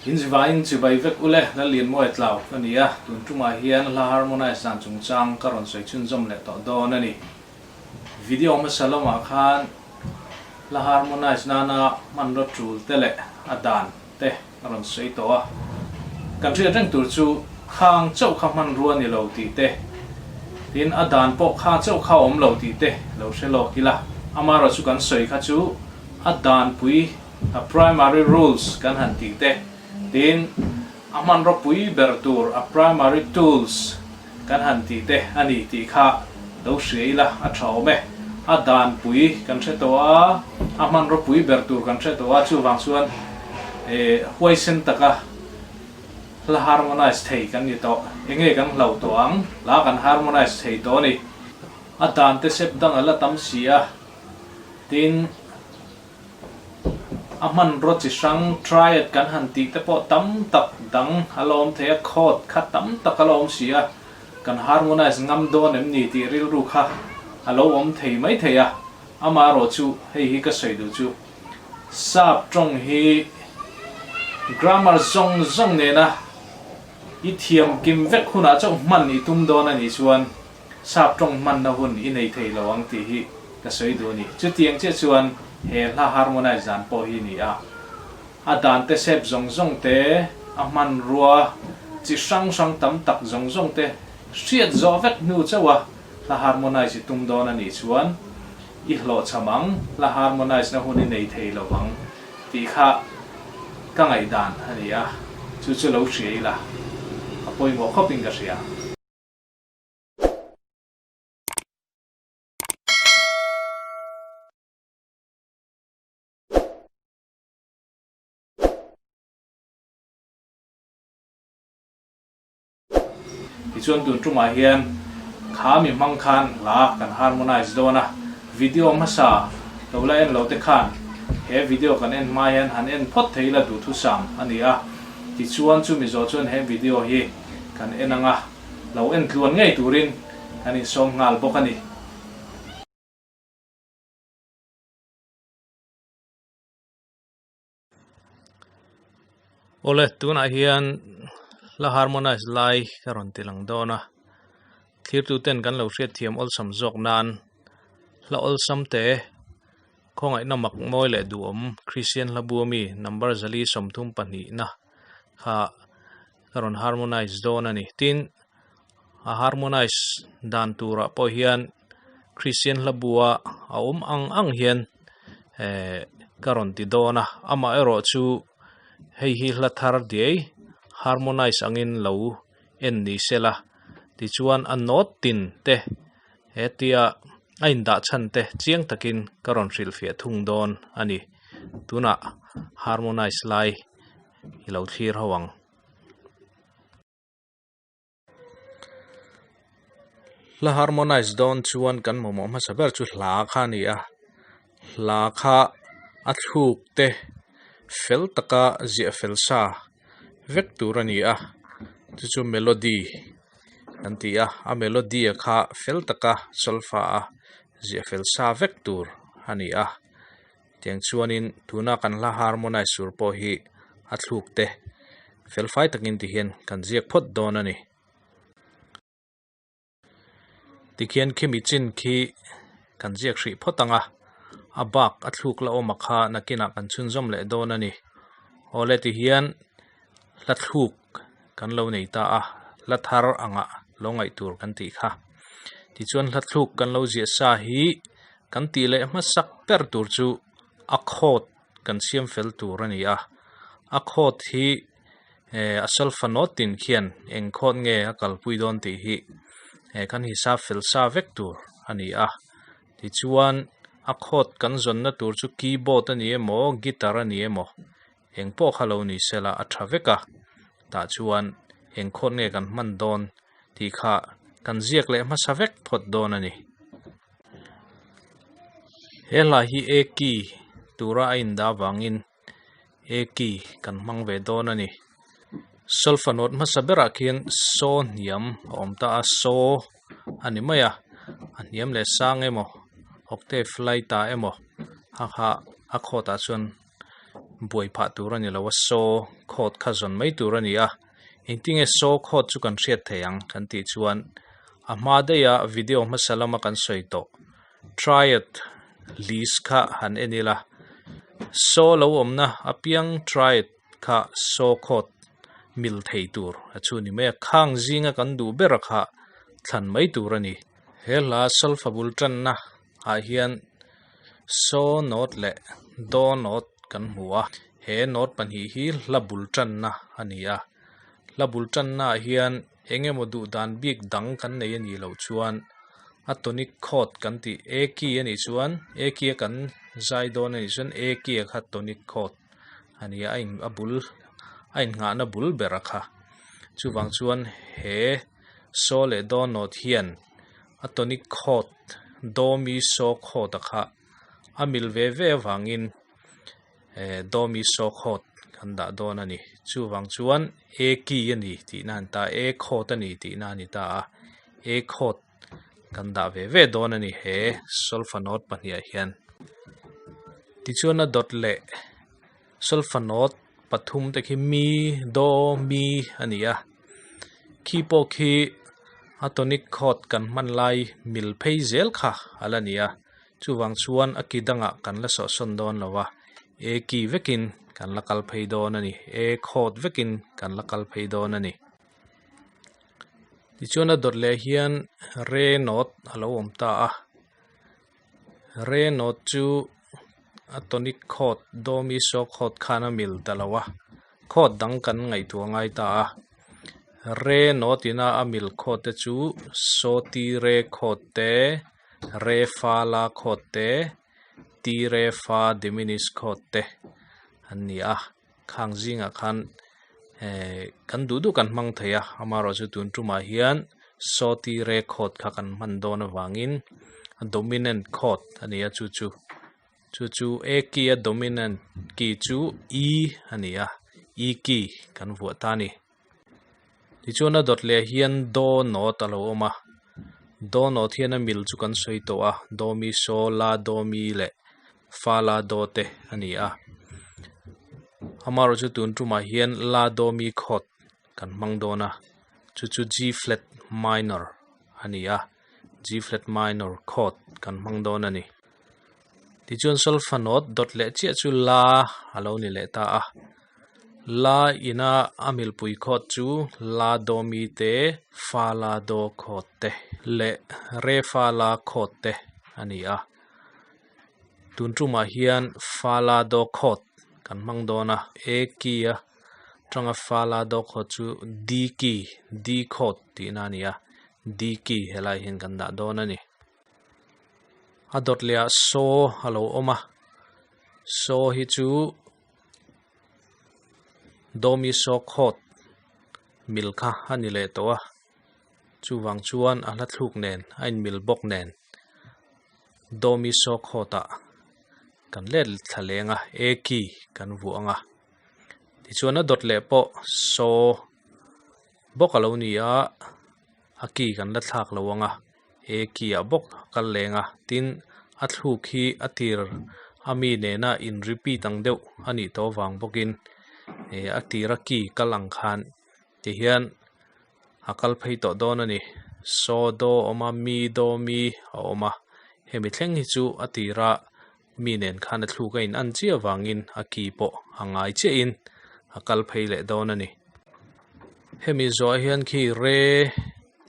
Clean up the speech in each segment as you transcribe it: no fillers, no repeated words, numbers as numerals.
In zivaiin chibai vek ule, Lallianmawia tlau ka ni a, tun tumah hian hla harmonize dan chungchang ka rawn sawi chhunzawm leh tawh dawn a ni. Video hmasa lamah khan hla harmonize nana hmanraw tul te leh a dan te a rawn sawi tawh a, kan hriat reng tur chu khang chauh kha hmanrua ni lo tih te, tin a dan pawh kha chauh kha awm lo tih te lo hre lawk ila. Amaherawh chu kan sawi kha chu a danpui, a primary rules kan han tih te, tin a hmanraw pui ber tur, a primary tools, Kan han tih te a ni tih kha lo hria ila a tha awm e. A dan pui kan hre tawh a, a hmanraw pui ber tur kan hre tawh a, chuvang chuan huaisen taka hla harmonize thei kan ni tawh. Enge kan hlauh tawh ang? Hla kan harmonize thei tawh a ni. A dan te sep dang a la tam si a, tin, A hmanraw chi hrang triad kan han tih te pawh tam tak dang a la awm thei a, chord kha tam tak a la awm si a, kan harmonize ngam dawn em ni tih rilru kha a lo awm thei mai thei a, amaherawh chu hei hi ka sawi duh chu sap tawng hi grammar zawng zawng nena i thiam kim vek hunah chauh hman i tum dawn a nih chuan Sap tawng hmanna hun i nei thei lo ang tih hi ka sawi duh a ni. Chutiang chiah chuan he hla harmonize dan pawh hi ni a. A dan te sep zawng zawng te, a hmanrua chi hrang hrang tam tak zawng zawng te hriat zawh vek hnu chauh a hla harmonize i tum dawn a nih chuan i hlawhchham ang, hla harmonize na hun i nei thei lo vang tih kha ka ngaihdan a ni a, chu chu lo hria ila a pawimawh khawpin ka hria. Tichuan tun tumah hian kha mi hmang khan hla kan harmonize dawn a, video hmasa lo la en lo te khan he video kan en hma hian han en phawt thei ila duhthusam a ni a, tichuan chumi zawh chuan he video hi kan en ang a. Lo en tluan ngei turin kan insawm nghal bawk a ni. Awle, tunah hian hla harmonize lai ka rawn ti lang dawn a, thlirtuten kan lo hriatthiam awlsam zawk nan hla awlsam te khawngaihna mak mawi leh duhawm Kristian hla bu ami number 432 na kha ka rawn harmonize dawn a ni. Tin, a harmonize dan turah pawh hian Kristian hla bua a awm ang ang hian eh ka rawn ti dawn a, amaherawh chu hei hi hla thar diai harmonize angin lo en ni sela tichuan a note tin te hetia a indah chhan te chiang takin ka rawn hrilhfiah thung dawn a ni. Tunah harmonize lai i lo thlir ho ang. Hla harmonize dawn chuan kan mamawh hmasa ber chu hla kha a ni a, hla kha a thluk te fel taka ziah fel sa vek tur a ni a, chu chu melody kan ti a, a melody a kha fel taka solfa a ziah fel sa vek tur a ni a. Tiang chuanin tuna kan hla harmonize tur pawh hi a thluk te felfai takin ti hian kan ziak phawt dawn a ni. Tikhian khimi chin khi kan ziak hrih phawt ang a, a bak a thluk la awm a kha nakinah kan chhunzawm leh dawn a ni. Awle tihian hla thluk kan lo nei ta a, hla thar angah lo ngaih tur kan tih kha. Tichuan hla thluk kan lo ziah sa hi kan tih leh hmasak ber tur chu a chord kan siam fel tur a ni a, a chord hi eh a solfa note tin khian eng chord nge a kalpui dawn tih hi eh kan hisap fel sa vek tur a ni a. Tichuan a chord kan zawnna tur chu keyboard a ni emaw guitar a ni emaw Eng pawh kha lo ni sela a tha vek a, tah chuan eng khawt nge kan hman dawn tih kha kan ziak leh hmasa vek phawt dawn a ni. He hla hi A key tura a indah avangin A key kan hmang ve dawn a ni. Solfa note hmasa berah khian saw hniam a awm ta a, saw a ni mai a, a hniam leh sang emaw octave lai ta emaw a kha a khawtah chuan. buai phah tur a ni lo a, saw chord kha zawn mai tur a ni a, engtinge saw chord chu kan hriat thei ang kan tih chuan a hma daih a video hmasa lama kan sawi tawh triad list kha han en ila, saw lo awmna apiang triad kha saw chord mil thei tur a chu ni mai a, khang zinga kan duh ber a kha thlan mai tur a ni. He hla solfa bul tanna ah hian saw note leh do note kan hmu a, he note pahnih hi hla bul tanna a ni a, hla bul tanna ah hian eng emaw duh dan bik dang kan nei a nih loh chuan a tonic chord kan tih A key a nih chuan A key a kan zai dawn a nih chuan A key a kha tonic chord a ni a, a in a bul a innghahna bul ber a kha chuvang chuan he saw leh do note hian a tonic chord do mi saw chord a kha a mil ve ve avangin eh do mi saw chord kan dah dawn a ni chuvang chuan A key a ni tihna a ni ta a A chord a ni tihna a ni ta a A chord kan dah ve ve dawn a ni he solfa note pahnih ah hian tichuan a dawt leh solfa note pathum te khi mi do mi a ni a khi pawh khi a tonic chord kan hman lai mil phei zel kha a la ni a chuvang chuan a ki dangah kan la sawhsawn dawn lo a A key vekin kan la kal phei dawn a ni A chord vekin kan la kal phei dawn a ni. Tichuan a dawt leh hian re note a lo awm ta a re note chu a tonic chord do mi so chord khan a mil ta lo a chord dang kan ngaihtuah ngai ta a re note ina a mil chord te chu so ti re chord te re fa la chord te ti re fa diminished chord te an ni a. Khang zingah khan eh kan duh duh kan hmang thei a amaherawh chu tun tumah hian sawti re chord kha kan hman dawn avangin a dominant chord a ni a chu chu chu chu A key a dominant key chu E a ni a E key kan vuah ta a ni. Tichuan a dawt leh hian do note a lo awm a do note hian a mil chu kan sawi tawh a do mi so la do mi leh fa la do te a ni a amaherawhchu tun tumah hian la do mi chord kan hmang dawn a chu chu G flat minor a ni a G flat minor chord kan hmang dawn a ni. Tichuan solfa note dawt leh chiah chu la a lo ni leh ta a. La ina a milpui chord chu la do mi te, fa la do chord te leh re fa la chord te a ni a. Tun tumah hian fa la do chord kan hmang dawn a, A key a tanga fa la do chord chu D key, D chord tihna a ni a, D key helai hian kan dah dawn a ni. A dawt leh ah saw a lo awm a, saw hi chu Dawmi saw khawt mil kha a ni leh tawh a, chuvang chuan a hla thluk nen a inmil bawk nen Dawmi saw khawt ah kan let thla leng a, A key kan vuah ang a, tichuan a dawt leh pawh saw bawk a lo ni a. A key kan la thlak lo ang a, he key ah bawk a kal leng a, tin a thluk hi a tir a mi nena in repeat ang deuh a nih tawh avang bawkin eh a tira key kal ang khan tihian a kal phei tawh dawn a ni. Saw do a awm a, mi do mi a awm a, hemi thleng hi chu a tira mi nen khan a thluk a in an chiah avangin a key pawh a ngai chiahin a kal phei leh dawn a ni. Hemi zawhah hian khi re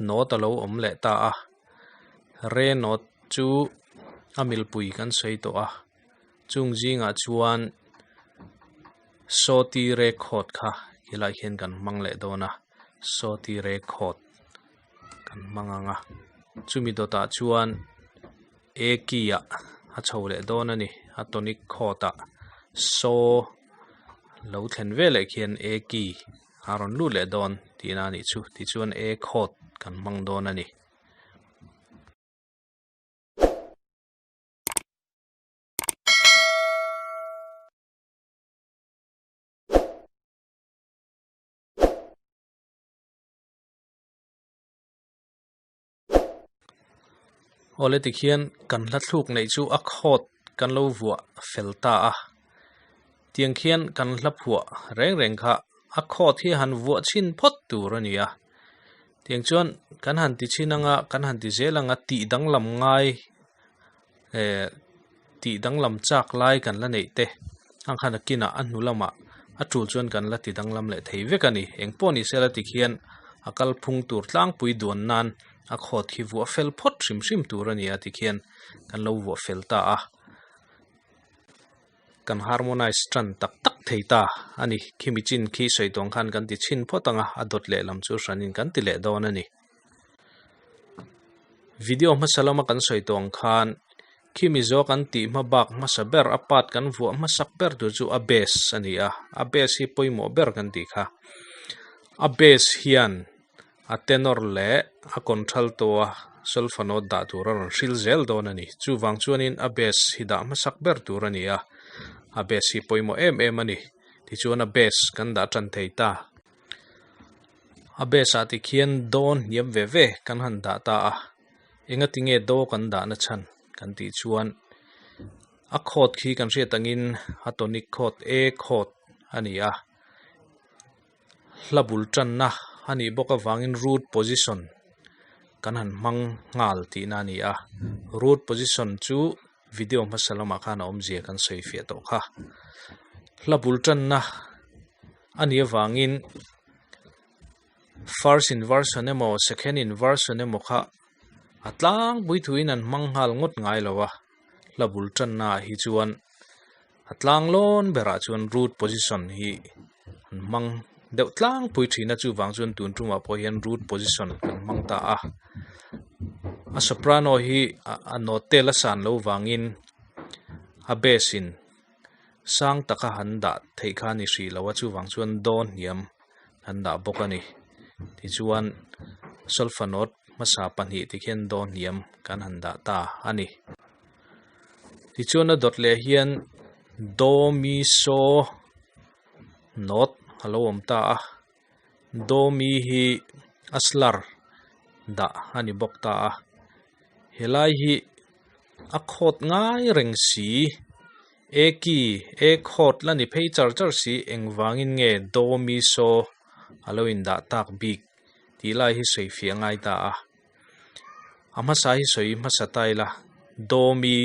note a lo awm leh ta a, re note chu a milpui kan sawi tawh a, chung zingah chuan sawti re chord kha helaiah hian kan hmang leh dawn a, sawti re chord kan hmang ang a, chumi dawtah chuan. A key ah a chho leh dawn a ni a tonic chord ah saw lo thlen veleh khian A key a rawn lut leh dawn tihna a nih chu tichuan A chord kan hmang dawn a ni. Awle tikhian kan hla thluk neih chu a chord kan lo vuah fel ta a. Tiang khian kan hla phuah reng reng kha a chord hi han vuah chhin phawt tur a ni a. Tiang chuan kan han ti chhin anga kan han ti zel anga tih danglam ngai eh tih danglam chak lai kan la neih te ang khan a kinah a hnu lamah a tul chuan kan la ti danglam leh thei vek a ni. Eng pawh ni sela tikhian a kalphung tur tlangpui duan nan a chord hi vuah fel phawt hrim hrim tur a ni a tikhian kan lo vuah fel ta a. Kan harmonize tan tak tak thei ta a ni. Khimi chin khi sawi tawng khan kan ti chhin phawt ang a, a dawt leh lam chu hranin kan ti leh dawn a ni. Video hmasa lama kan sawi tawng khan khimi zawh kan tih hma bak hmasa ber a part kan vuah hmasak ber tur chu a base a ni a, a base hi pawimawh ber kan tih kha. A base hian A tenor leh a contralto a solfa note dah tur a rawn hril zel dawn a ni. Chuvang chuanin a bass hi dah hmasak ber tur a ni a, a bass hi pawimawh em em a ni. Tichuan a bass kan dah tan thei ta. A bass ah tikhian dawn hniam ve ve kan han dah ta a, engati nge do kan dahna chhan kan tih chuan a chord khi kan hriat angin a tonic chord A chord a ni a. Hla bul tanna a nih bawk avangin root position kan han hmang nghal tihna a ni a, root position chu video hmasa lamah khan a awmzia kan sawi fiah tawh kha. Hla bul tanna a nih avangin first inversion emaw second inversion emaw kha a tlangpui thuin an hmang nghal ngawt ngai lo a, hla bul tanna ah hi chuan. A tlang lawn berah chuan root position hi an hmang deuh tlangpui thin a chuvang chuan tun tumah pawh hian root position an hmang ta a a soprano hi a note la san loh vangin a bass in sang taka han dah theih kha a ni hrih lo a chuvang chuan dawn hniam an dah bawk a ni tichuan solfa note hmasa pahnih tikhian dawn hniam kan han dah ta a ni. Tichuan a dawt leh hian do mi so note a lo awm ta a do mi hi a slur dah a ni bawk ta a helai hi a khawt ngai reng si e ki e khawt la ni phei char char si engvangin nge do mi so a lo indah tak bik tih lai hi sawi fiah ngai ta a. A hmasa hi sawi hmasa ta ila do mi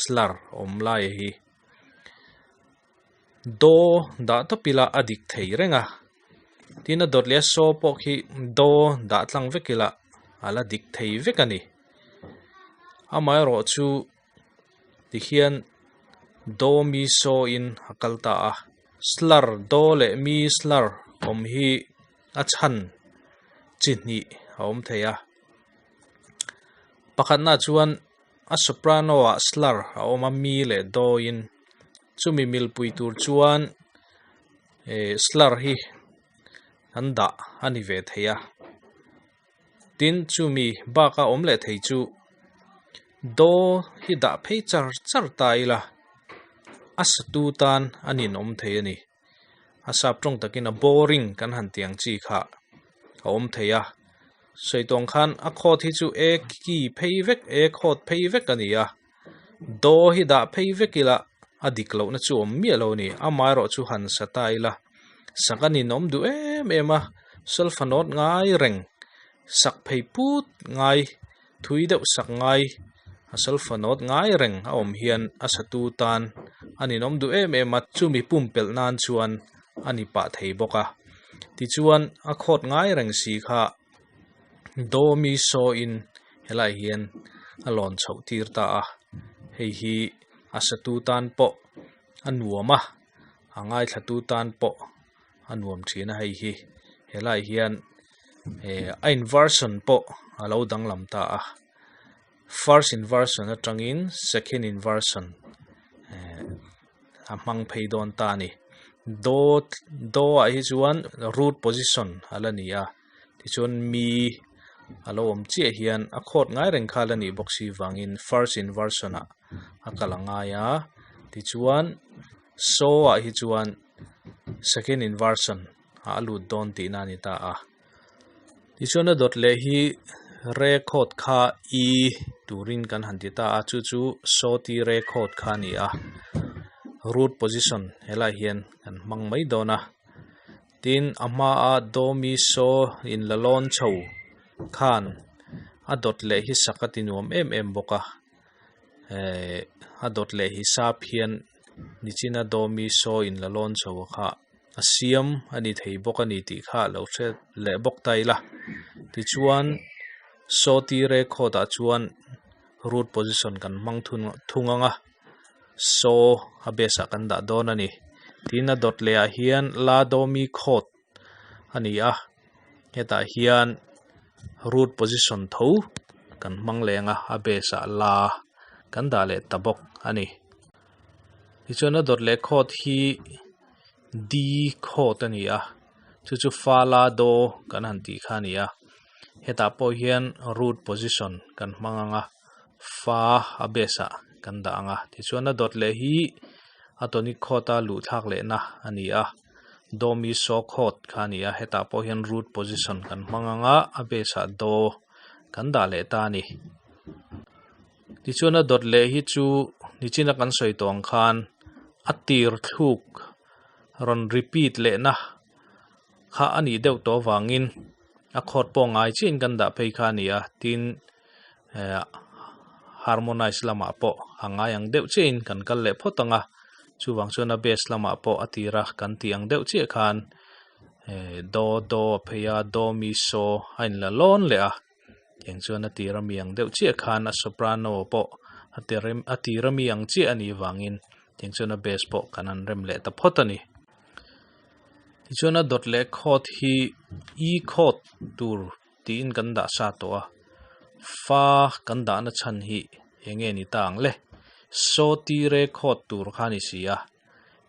slur awm lai hi do dah tawp ila a dik thei reng a tin a dawt leh a saw pawh khi do dah tlang vek ila a la dik thei vek a ni amaherawh chu tikhian do mi saw in a kal ta a slur do leh mi slur awm hi a chhan chi hnih a awm thei a pakhatna chuan a soprano ah slur a awm a mi leh do in chumi milpui tur chuan eh slur hi an dah a ni ve thei a tin chumi bak a awm leh thei chu do hi dah phei char char ta ila a satu tan a ninawm thei a ni. A sap tawng takin a boring kan han tih ang chi kha a awm thei a sawi tawng khan a khawt hi chu e ki phei vek e khawt phei vek a ni a do hi dah phei vek ila a dik lohna chu awm miah lo a ni amaherawh chu han sa ta ila sak a ninawm duh em em a solfa note ngai reng sak phei put ngai Thui deuh sak ngai, a solfa note ngai reng a awm hian a satu tan a ninawm duh em em a, chumi pumpelh nan chuan a ni pah thei bawk a. Tichuan a khawt ngai reng si kha do mi saw-in helaiah hian a lawn chhoh tir ta a, hei hi a satu tan pawh a nuam a, a ngaithlatu tan pawh a nuam thin a hei hi helaiah hian eh a inversion pawh a lo danglam ta a first inversion atangin second inversion eh a hmang phei dawn ta a ni do do ah hi chuan root position a la ni a tichuan mi a lo awm chiah hian a khawt ngai reng kha la nih bawk si vangin first inversion ah a kal a ngai a tichuan saw ah hi chuan. Second inversion ah a lut dawn tihna a ni ta a tichuan a dawt leh hi record kha e turin kan han ti ta a chu chu sawti record kha a ni a. Root position helaiah hian kan hmang mai dawn a. Tin, a hmaa Do Mi So in la lawn chho khan a dawt leh hi sak a ti nuam em em bawk a. Ehh a dawt leh hi sap hian nichina Do Mi So in la lawn chho kha a siam a ni thei bawk a ni tih kha a lo hre leh bawk ta ila. Tichuan So Ti Re chord ah chuan root position kan hmang thung ang a. Saw a base ah kan dah dawn a ni. Tin a dawt leh ah hian la do mi chord a ni a, hetah hian root position tho kan hmang leng a, a base ah la kan dah leh ta bawk a ni. Tichuan a dawt leh chord hi D chord a ni a, chu chu fa la do kan han tih kha a ni a, hetah pawh hian root position kan hmang ang a. Fa a base ah kan dah ang a, tichuan a dawt leh hi a tonic chord a luh thlak lehna a ni a, do mi so chord kha a ni a, hetah pawh hian root position kan hmang ang a, a base ah do kan dah leh ta a ni. Tichuan a dawt leh hi chu nichina kan sawi tawh ang khan a tir thluk rawn repeat lehna kha a nih deuh tawh avangin a chord pawh ngai chiahin kan dah phei kha a ni a, tin eh harmonize lamah pawh a ngai ang deuh chiahin kan kal leh phawt ang a, chuvang chuan a bass lamah pawh a tira kan tih ang deuh chiah khan eh do do a phei a do mi so a inla lawn leh a, eng chuan a tira mi ang deuh chiah khan a soprano pawh a tir a tira mi ang chiah a nih vangin tiang chuan a bass pawh kan han rem leh ta phawt a ni. Tichuan a dawt leh chord hi E chord tur tiin kan dah sa tawh a, fa kan dahna chhan hi eng nge ni ta ang le? Saw ti re chord tur kha a ni si a,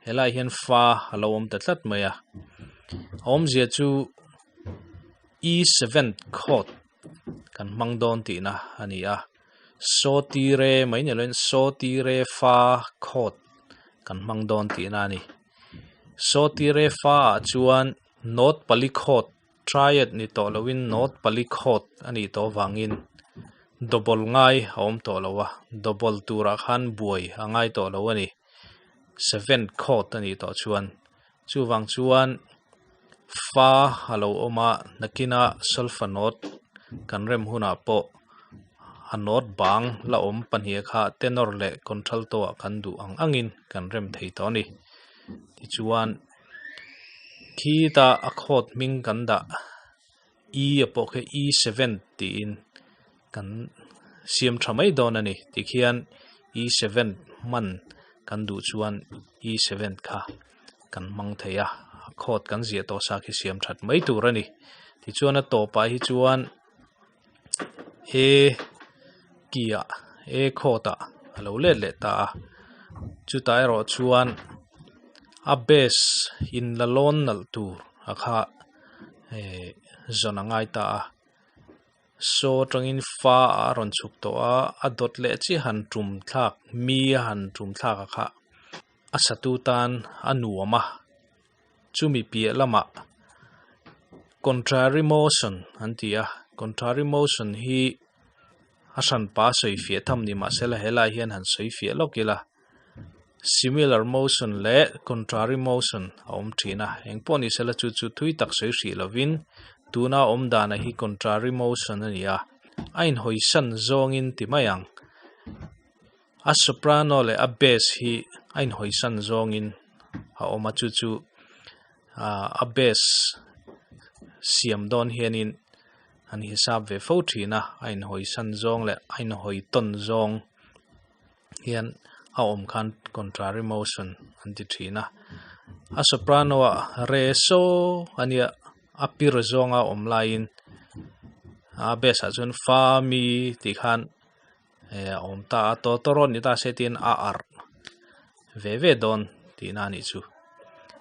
helaiah hian fa a lo awm ta tlat mai a, a awmzia chu E seventh chord kan hmang dawn tihna a ni a, saw ti re mai ni loin saw ti re fa chord kan hmang dawn tihna a ni. Saw ti re fa ah chuan note pali chord Triad ni tawh loin note pali chord a nih tawh avangin double ngai a awm tawh lo a, double turah khan buai a ngai tawh lo a ni. Seventh chord a nih tawh chuan chuvang chuan fa a lo awm a, nakina solfa note kan rem hunah pawh a note bang la awm pahnih kha tenor leh contralto ah kan duh ang angin kan rem thei tawh a ni. Tichuan. Khitah a chord hming kan dah E a pawh khi E seven tiin kan siam tha mai dawn a ni tikhian E seven hman kan duh chuan E seven kha kan hmang thei a a chord kan ziah tawh sa khi siam that mai tur a ni tichuan a tawpah hi chuan A key ah A chord ah a lo let leh ta a chutah erawh chuan a base in la lawn nalh tur a kha eh zawn a ngai ta a saw atangin fa a rawn chhuk tawh a a dawt leh chiah han tum thlak mi a han tum thlak a kha a satu tan a nuam a. Chumi piah lamah contrary motion an ti a, contrary motion hi a hranpa sawi fiah tham ni mahsela helai hian han sawi fiah lawk ila similar motion leh contrary motion a awm thin a, engpawh ni sela chu chu thui tak sawi hrih lovin tuna awm dana hi contrary motion a ni a, a inhawisan zawngin ti mai ang. A soprano leh a bass hi a inhawisan zawngin a awm a chu chu ahh a bass siam dawn hianin an hisap ve fo thin a a inhawisan zawng leh a inhawi tawn zawng hian a awm khan contrary motion an ti thin a a soprano ah re saw a nia a pir zawnga awm laiin a bass ah chuan fa mi tih khan. Eh a awm ta a tawtawrawt ni ta se tiin a arh ve ve dawn tihna a nih chu.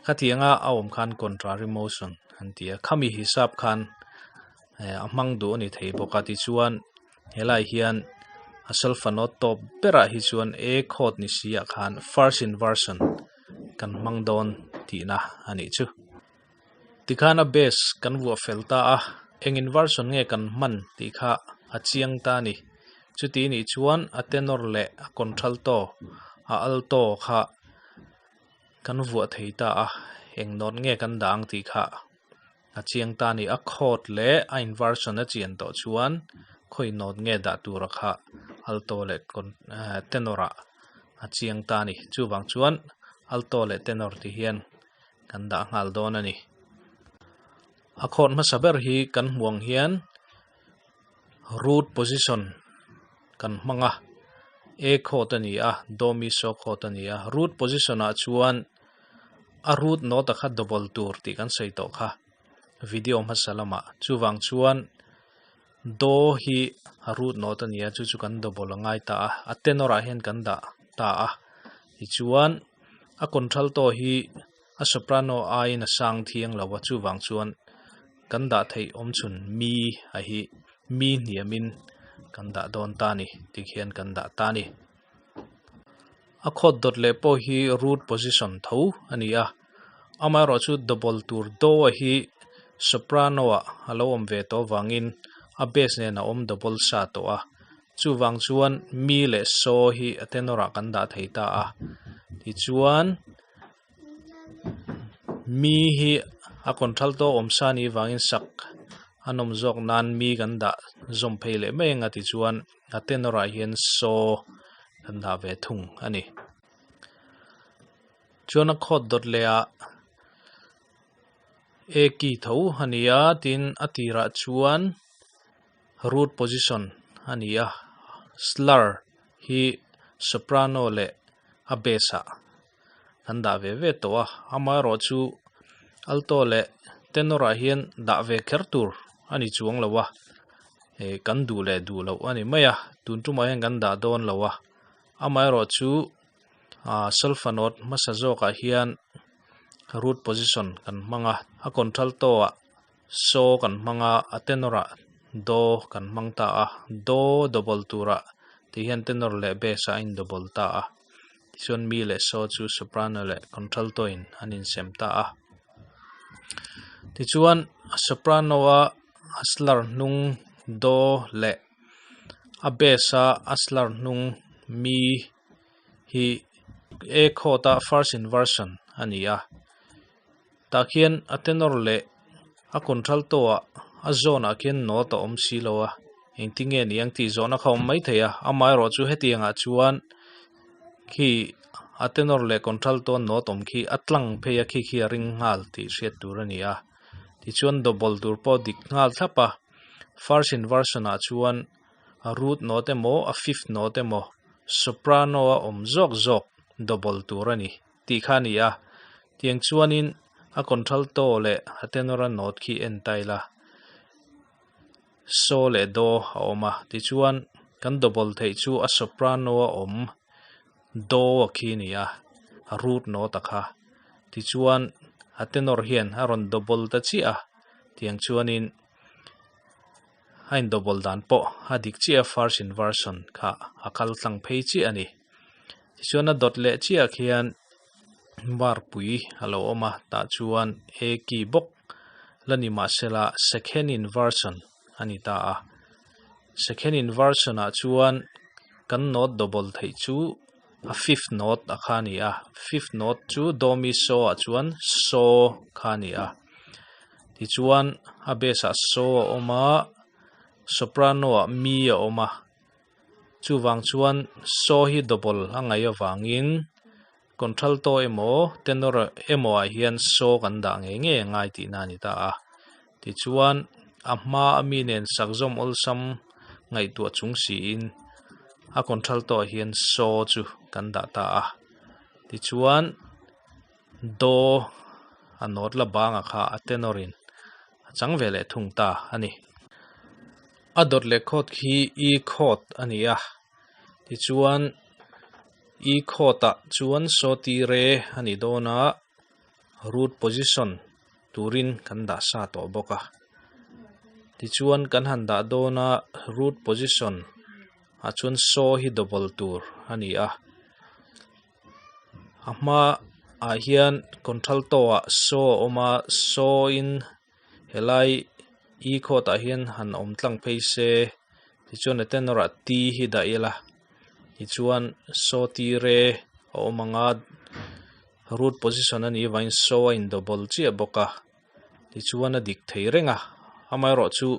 Khatianga a awm khan contrary motion an ti a, khami hisap khan eh a hmang duh a ni thei bawk a tichuan helaiah hian a solfa note tawp berah hi chuan A chord ni si ah khan first inversion kan hmang dawn tihna a nih chu. Tikhan a base kan vuah fel ta a, eng inversion nge kan hman tih kha a chiang ta a ni. Chuti nih chuan a tenor leh a contralto, a alto kha. Kan vuah thei ta a, eng note nge kan dah ang tih kha a chiang ta a ni. A chord leh a inversion a chian tawh chuan khawi note nge dah tura kha alto leh tenor ah a chiang ta a ni. Chuvang chuan alto leh tenor ti hian kan dah nghal dawn a ni. A chord hmasa ber hi kan hmuh ang hian root position kan hmang a, A chord a ni a, Do Mi So chord a ni a, root position ah chuan a root note a kha double tur tih kan sawi tawh kha video hmasa lamah chuvang chuan Do hi a root note a ni a chu chu kan double a ngai ta a, a tenor ah hian kan dah ta a tichuan a contralto hi a soprano aiin a sang thiang lo a chuvang chuan kan dah theih awm chhun mi a hi mi hniamin kan dah dawn ta a ni tikhian kan dah ta a ni. A khawt dawt leh pawh hi root position tho a ni a, amaherawhchu double tur do a hi soprano ah a lo awm ve tawh avangin a bass nen a awm double sa tawh a, chuvang chuan mi leh so hi a tenor ah kan dah thei ta a, tichuan. Mi hi a contralto awm sa anih vangin sak a nawm zawk nan mi kan dah zawm phei leh mai ang a tichuan a tenor ah hian saw kan dah ve thung a ni. Chuan a khawt dawt leh ah A key tho a ni a tin a tirah chuan root position a ni a slur hi soprano leh a bass ah an dah ve ve tawh a amaherawh chu alto leh tenor ah hian dah ve kher tur a ni chuang lo a eh kan duh leh duh loh a ni mai a tun tumah hian kan dah dawn lo a amaherawh chu ah solfa note hmasa zawkah hian root position kan hmang a a contralto ah saw kan hmang a a tenor ah do kan hmang ta a do double turah tih hian tenor leh bass ah a in double ta a. Tichuan mi leh saw chu soprano leh contralto in an insem ta a. Tichuan a soprano a a slur hnung do leh a bass a a slur hnung mi hi A chord a first inversion a ni a. Tah khian a tenor leh a contralto ah a zawn ah khian note a awm si lo a engtin nge ni ang tih zawhna kha a awm maithei a amaherawh chu hetiang ah chuan khi a tenor leh contralto note awm khi a tlang phei a khi khi a ring nghal tih hriat tur a ni a tichuan double tur pawh a dik nghal thlap a first inversion ah chuan a root note emaw a fifth note emaw soprano a awm zawk zawk double tur a ni. Tih kha a ni a, tiang chuanin a contralto leh a tenor a note khi en ta ila so leh do a awm a, tichuan kan double theih chu a soprano a awm do a khi a ni a, a root note a kha, tichuan a tenor hian a rawn double ta chiah a, tiang chuanin a in double dan pawh a dik chiah a first inversion kha a kal tlang phei chiah a ni. Tichuan a dawt leh chiah khian bar pui a lo awm a tah chuan A key bawk la ni mahsela second inversion a ni ta a. Second inversion ah chuan kan note double theih chu a fifth note a kha a ni a fifth note chu do mi so ah chuan so kha a ni a tichuan a bass ah so a awm a soprano ah mi a awm a. Chuvang chuan saw hi double a ngaih avangin contralto emaw tenor emaw ah hian saw kan dah ngei ngei a ngai tihna a ni ta a. Tichuan a hma a mi nen sak zawm awlsam ngaihtuah chung siin a contralto ah hian saw chu kan dah ta a. Tichuan do a nawt la bangah kha a tenor in a chang ve leh thung ta a ni. A dawt leh khawt khi E khawt a ni a, tichuan E khawtah chuan saw ti re a ni dawn a, root position turin kan dah sa tawh bawk a. Tichuan kan han dah dawn a root position ah chuan saw hi double tur a ni a, a hma ah hian contralto ah saw a awm a, saw in Helai E khawt ah hian han awm tlang phei se tichuan a tenor ah T hi dah ila tichuan saw T re a awm ang a. Root position a nih avangin so a in double chiah bawk a, tichuan a dik thei reng a, amaherawhchu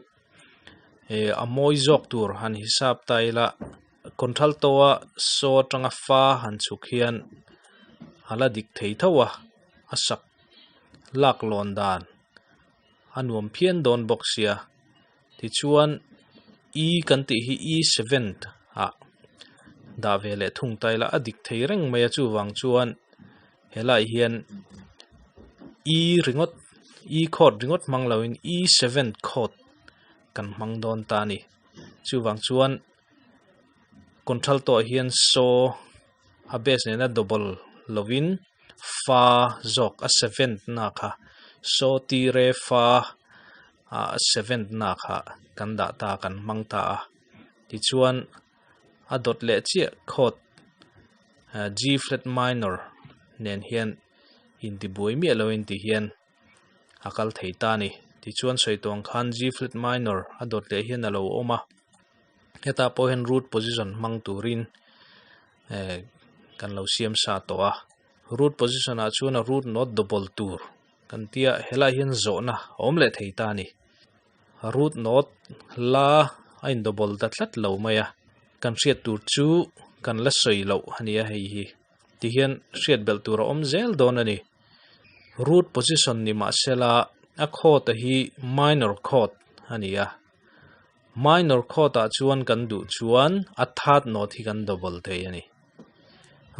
eh a mawi zawk tur han hisap ta ila contralto a so atanga fa han chhuk hian a la dik thei tho a, a sak lak lawn dan a nuam phian dawn bawk sia tichuan e kan tih hi e seventh ah dah ve leh thung ta ila a dik thei reng mai a chuvang chuan helaiah hian e ringawt e chord ringawt hmang loin e seventh chord kan hmang dawn ta a ni chuvang chuan contralto ah hian saw a base nena double lovin fa zawk a seventh na kha saw ti re fa ah seventh na kha kan dah ta kan hmang ta a tichuan a dawt leh chiah chord G flat minor nen hian intibuai miah lo in ti hian a kal thei ta a ni tichuan sawi tawh ang khan G flat minor a dawt leh hian a lo awm a hetah pawh hian root position hmang turin eh kan lo siam sa tawh a root position ah chuan a root note double tur kan tia helaiah hian zawhna a awm leh thei ta a ni root note la a in double ta tlat lo mai a kan hriat tur chu kan la sawi loh a ni a hei hi tihian hriat belh tur a awm zel dawn a ni root position ni mahsela a chord a hi minor chord a ni a. Minor chord ah chuan kan duh chuan a third note hi kan double thei a ni.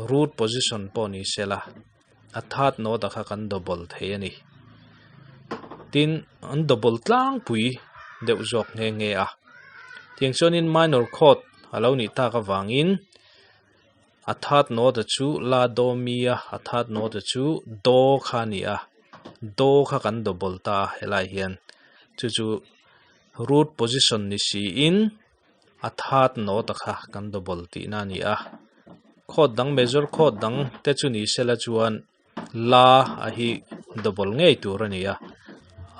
Root position pawh ni sela a third note ah kha kan double thei a ni. Tin, an double tlangpui deuh zawk nghe nghe a. Tiang chuanin minor chord a lo nih tak avangin a third note chu la do mi a, a third note chu do kha a ni a, do kha kan double ta a helaiah hian chu chu. Root position ni siin a third note a kha kan double tihna a ni a, chord dang major chord dang te chu ni sela chuan la a hi double ngei tur a ni a,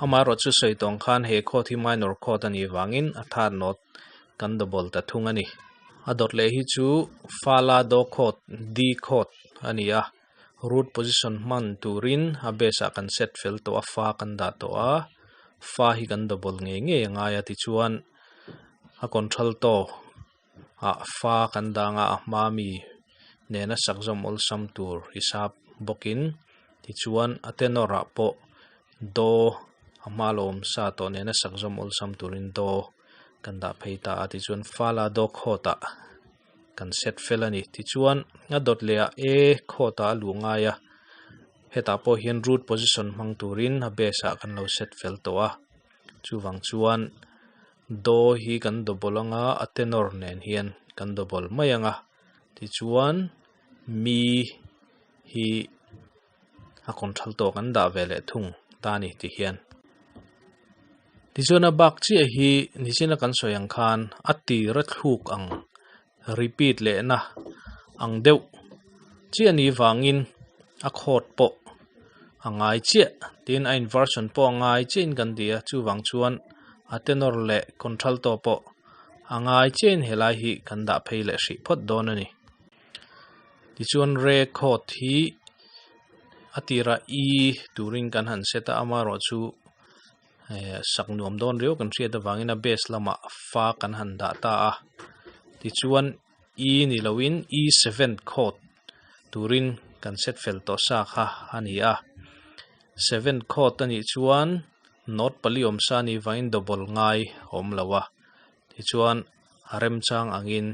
amaherawh chu sawi tawng khan he chord hi minor chord a nih vangin a third note kan double ta thung a ni. A dawt leh hi chu fa la do chord D chord a ni a, root position hman turin a base ah kan set fel tawh a fa kan dah tawh a fa hi kan double ngei ngei a ngai a tichuan a contralto ah fa kan dang a a hma mi nena sak zawm awlsam tur hisap bawkin tichuan a tenor ah pawh do a hma lo awm sa tawh nena sak zawm awlsam turin do kan dah phei ta a tichuan fa la do chord ah. Kan set fel a ni. Tichuan, a dawt leh ah A chord ah a luh ngai a, hetah pawh hian root position hmang turin a base ah kan lo set fel tawh a. Chuvang chuan Do hi kan double anga a tenor nen hian kan double mai anga. Tichuan, Mi hi a contralto kan dah ve leh thung ta a ni ti hian. Tichuan a bak chiah hi nichina kan sawi ang khan a tir a thluk ang repeat lehna ang deuh chiah ni vangin a chord pawh a ngai chiah tin a inversion pawh a ngai chiahin kan ti a chuvang chuan a tenor leh contralto pawh a ngai chiahin helai hi kan dah phei leh hrih phawt dawn a ni. Tichuan re chord hi a tirah e turin kan han set a amaherawh chu eh sak nuam dawn riau kan hriat avangin a base lamah fa kan han dah ta a tichuan e ni loin e seventh chord turin kan set fel tawh sa kha a ni a seventh chord a nih chuan note pali awm sa a nih vangin double ngai a awm lo a tichuan a remchang angin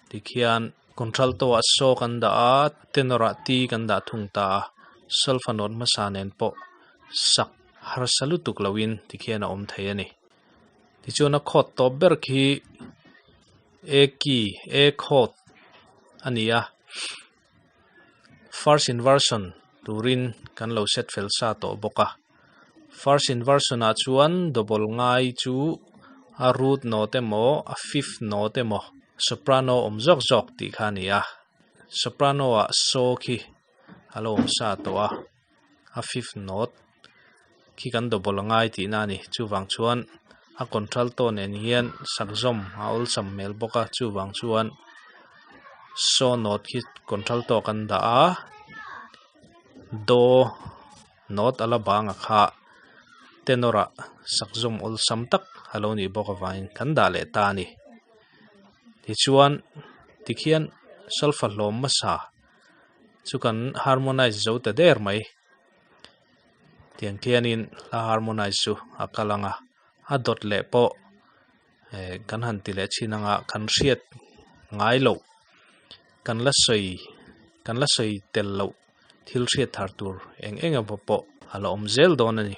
tikhian contralto ah saw kan dah a tenor ah T kan dah thung ta a solfa note hmasa nen pawh sak harsa lutuk loin tikhian a awm thei a ni tichuan a chord tawp ber khi A key A chord a ni a first inversion turin kan lo set fel sa tawh bawk a first inversion ah chuan double ngai chu a root note emaw a fifth note emaw soprano awm zawk zawk tih kha a ni a soprano ah saw khi a lo awm sa tawh a a fifth note khi kan double a ngai tihna a ni chuvang chuan a contralto nen hian sak zawm a awlsam hmel bawk a chuvang chuan saw note khi contralto kan dah a. Do note a la bang a kha tenor ah sak zawm awlsam tak a lo nih bawk avangin kan dah leh ta a ni. Tichuan tikhian solfa hlawm hmasa chu kan harmonize zo ta der mai. Tiang khianin hla harmonize chu a kal ang a, a dawt leh pawh eh kan han ti leh thin anga kan hriat ngai loh kan la sawi kan la sawi tel loh thil hriat thar tur eng eng emaw pawh a la awm zel dawn a ni.